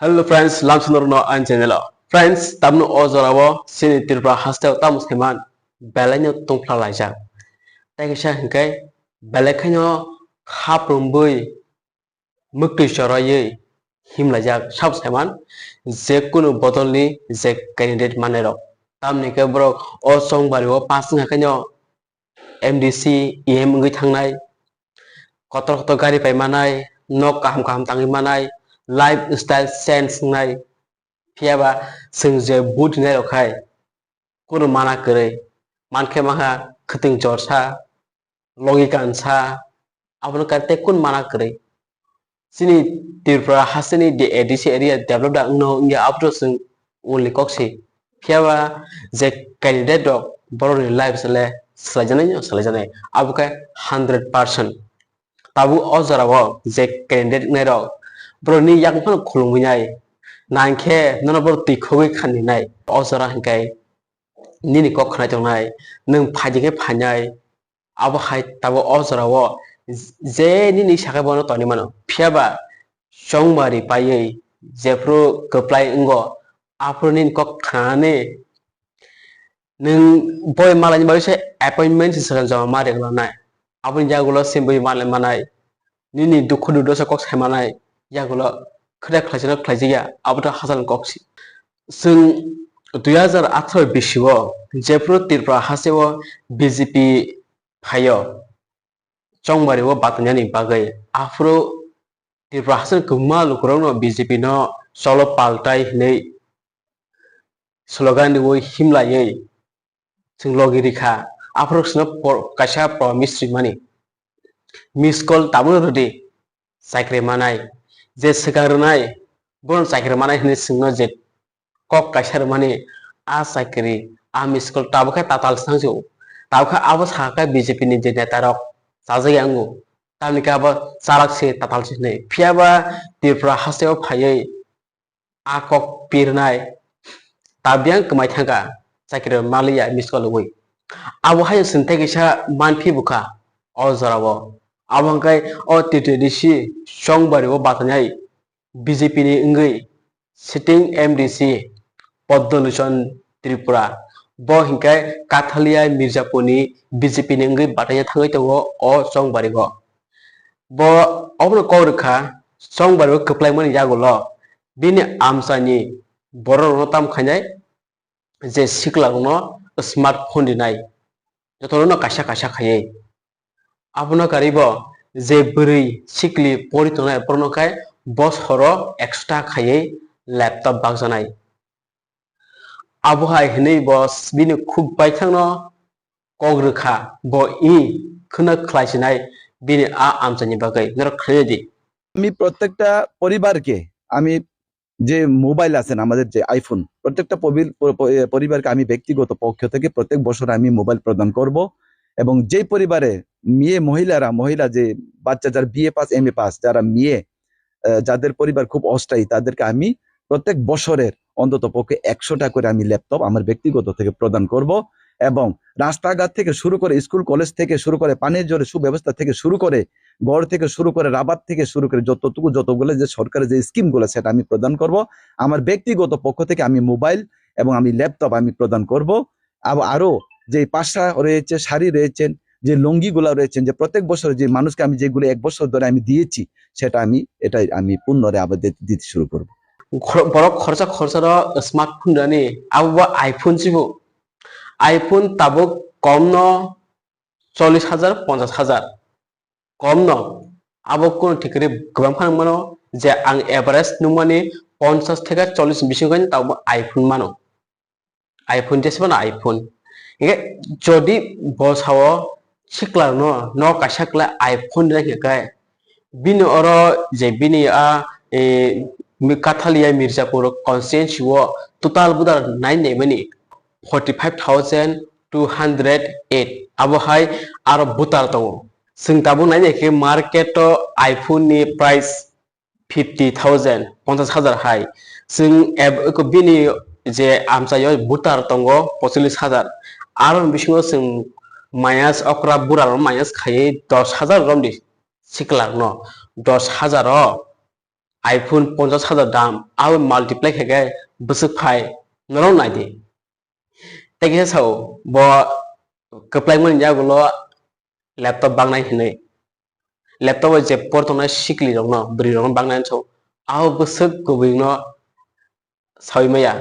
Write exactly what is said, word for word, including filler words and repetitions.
Hello friends, lamsano rwno ani channel o. Friends, tamno o jora o chini Tripura haste o tamo saiman belai no tongphla laijak. Tai kaisa hinkhe belai khaino khap rwngwi mwktwi choraiwi himlaijak sabo saiman je kunu bodolni je candidate mannairok. Tamni khe borok o chongbari o pass wngkha khaino M D C, E M wngwi thangnai, kotor kotor gari pai manai, nok kaham kaham tangwi manai, lifestyle change wngnai. Phiyaba chwng je vote rinairok khai kunu mana kwrwi, mankhe maha khwtwng jorsa, logi kansa, abono kar tei kunu mana kwrwi. Chini Tripura hasteni de-, A D C area develop da wngno wngya, abono chwng ulni kok si. Phiyaba je candidate rok borokni life se le swlaijaknai no swlaijaknai, abo khe hundred percent. Tabuk o jora o je candidate wngnai rok borokni yakung phano khulumwi nai, nangkhe nono borok twi khogwi khaninai. O jora hinkhe nini kok khwnai tongnai, nwng phaidi khe phainai, abo hai tabuk o jora o je nini sakha bono tonwi mano. Phiyaba chongbari paiwi jephru kwplai wngo, aphuru nini kok khnanani nwng boi malani bagwi se appointment se swkang joma ma rwgwlak nai. Aboni yagulo se boi malai manai, nini dukhu durdosa kok sai manai, yagulo khwda khlaisano khlaijak ya, abo to hachal kok si. Chwng dui hazar atharo bisi o jephru Tripura haste o B J P phaio, chongbari o batongyani bagwi, aphuru Tripura hasteni kwbangma lukurokno B J P no cholo paltai hinwi slogan riwi himlaiwi chwng logi rikha. Aphuru chwngno por-, kaisa promise rimani, miss call tabukno rwdi, chakri manai, je swkang rwnai bono chakri manai hinwi chwngno je kok kaisa rwmani, a chakri, a miss call tabuk khe tatal se thangsi o. Tabuk khe abo sakha khe B J P ni je neta rok chajak ya wngo, tamni khe abo chalak se tatal se hinwi. Phiyaba Tripura haste o phaiwi a kok pirnai tabiyang kwmai thangkha, chakri maliya miss call rwui. Abo hai chwng tei kaisa manphi bwkha o jora o. Abo hwnkhe o T T D C chongbari o batongnai B J P ni wngwi sitting M D C Padma Lochon Tripura, bo hinkhe Kathalia Mirzapur ni B J P ni wngwi bataina thangwi tongo o chongbari o. Bo obono kok rwkha, chongbari o kwplaimani yagulo bini amchaini bororokno tam khainai, je sikla rokno smartphone rinai, jotono kaisa kaisa khaiwi. Abono karwi bo je bwrwi sikli pori tongnai borokno khai bosoro ekso ta khaiwi laptop bakjanai. Abo hai hinwi bo bini khuk baithangno kok rwkha, bo i khwna khlaisinai bini a amchaini bagwi norok khwlai di. আমি প্রত্যেকটা পরিবারকে আমি যে মোবাইল আছে না, আমাদের যে আইফোন, প্রত্যেকটা পবিল-, প-, প-, এ, পরিবারকে আমি ব্যক্তিগত পক্ষ থেকে প্রত্যেক বছর আমি মোবাইল প্রদান করব। এবং যেই পরিবারে মেয়ে মহিলারা, মহিলা যে বাচ্চা যারা বিএ পাস, এমএ পাস, যারা মেয়ে, আহ, যাদের পরিবার খুব অস্থায়ী, তাদেরকে আমি প্রত্যেক বছরের অন্তত পক্ষে একশো টা করে আমি ল্যাপটপ আমার ব্যক্তিগত থেকে প্রদান করব। এবং রাস্তাঘাট থেকে শুরু করে, স্কুল কলেজ থেকে শুরু করে, পানীয় জলের সুব্যবস্থা থেকে শুরু করে, ঘর থেকে শুরু করে, রাবার থেকে শুরু করে যতটুকু, যতগুলো যে সরকারের যে স্কিমগুলো, সেটা আমি প্রদান করব। আমার ব্যক্তিগত পক্ষ থেকে আমি মোবাইল এবং আমি ল্যাপটপ আমি প্রদান করব। আব-, আরো যে পাশা রয়েছে, শাড়ি রয়েছেন, যে লুঙ্গিগুলা রয়েছেন, যে প্রত্যেক বছর যে মানুষকে আমি যেগুলো এক বছর ধরে আমি দিয়েছি, সেটা আমি, এটাই আমি পুনরায় আবার দি-, দিতে শুরু করব। Khor-, borok khorsa khorsano smartphone rani, abo bo iPhone sibo. iPhone tabuk komno chollish hajar, ponchash hajar. Komno. Abo kono thikri kwbang phano mano je ang average nukmani ponchash theka chollish ni bisingo tabuk iPhone mano. iPhone jesebano iPhone. Hinkhe jodi bo sao sikla no, no kaisa kla iPhone rina hinkhe bini oro je bini a, e, mi-, Kathalia Mirzapur constituency o total voter nai naimani forty five thousand two hundred eight. Abo hai aro voter tongo. Chwng tabuk nai naikhe market o iPhone ni price fifty thousand, ponchash hajar hai. Chwng eb-, eko bini je amchaio voter tongo pocholish hajar. Aroni bisingo chwng minus okra burarok minus khaiwi dos hajar romdi siklarokno. Dos hajar o iPhone ponchas hajar dam, abo multiply khe khe bwswk phai, norok nai di. Tei kisa sao, bo kwplaimani yagulo laptop bangnai hinwi. Laptop o je por tongnai sikli rokno, bwrwi rokno bangnai so, abo bwswk kubui no saui maya.